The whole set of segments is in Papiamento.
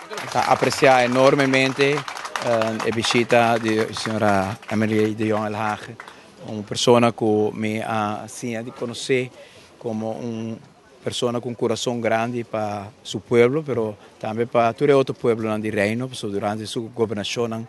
Ta aprecia enormemente e bishita di señora Emily de Jong Elhage, un persona cu mi a siña di conoce como un persona cu un curason grandi pa su pueblo, pero tambe pa tur e otro pueblonan di Reino, pasobra durante su gobernacionnan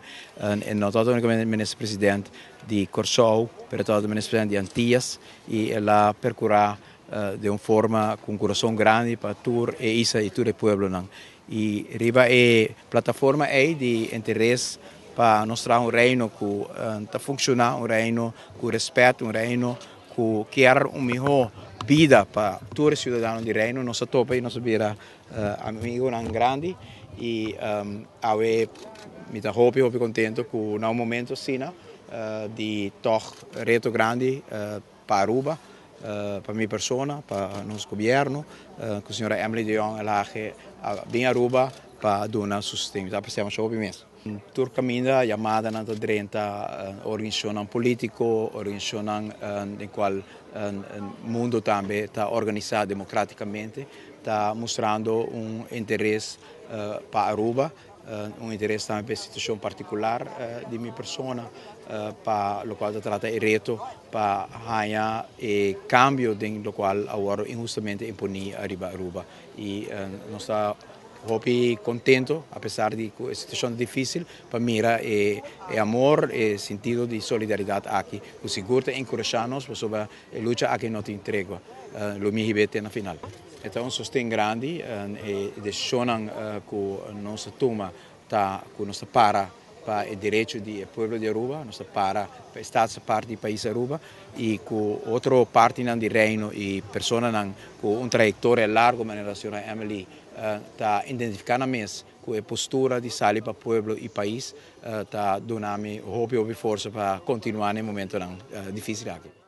e no tabata unicamente minister president di Corsou, pero e tabata minister president di Antillas y el a percura den un forma cu un curason grandi pa tur e isla y tur e pueblonan. Y riba e plataforma ey di interes pa nos traha un Reino cu ta funciona, un Reino cu respet, un Reino cu kier un miho bida pa tur e ciudadano di Reino, nos a topa y nos a bira amigonan grandi y awe mi ta hopi hopi contento cu na un momento asina di tog reto grandi pa Aruba, pa mi persona, pa nos gobierno, cu señora Emily de Jong Elhage a bin Aruba pa duna su sosten. Mi ta aprecia masha hopi mes. Tur caminda yamadanan ta drenta organisacionnan politico, organisacionnan den cual mundo tambe ta organisa democraticamente, ta mustrando un interes pa Aruba. Un interes tambe pa e situacion particular di mi persona, pa locual ta trata e reto pa haña e cambio den locual a wordo inhustamente imponi ariba Aruba. Y nos ta hopi contento, a pesar di cu e situacion ta dificil, pa mira e amor, e sentido di solidaridad aki, cu sigur ta encurasha nos, pasobra e lucha aki no tin tregua. Lo mi hib'e te na final. E ta un sosten grandi. E decisionnan cu nos a tuma ta cu nos ta para pa e derecho di e pueblo di Aruba, nos ta para pa e staatse part di pais Aruba y cu otro partinan di Reino y personanan cu un trayectoria largo manera señora Emily ta identifica nan mes cu e postura di sali pa pueblo y pais ta duna mi hopi hopi forsa pa continua na e momentonan dificil aki.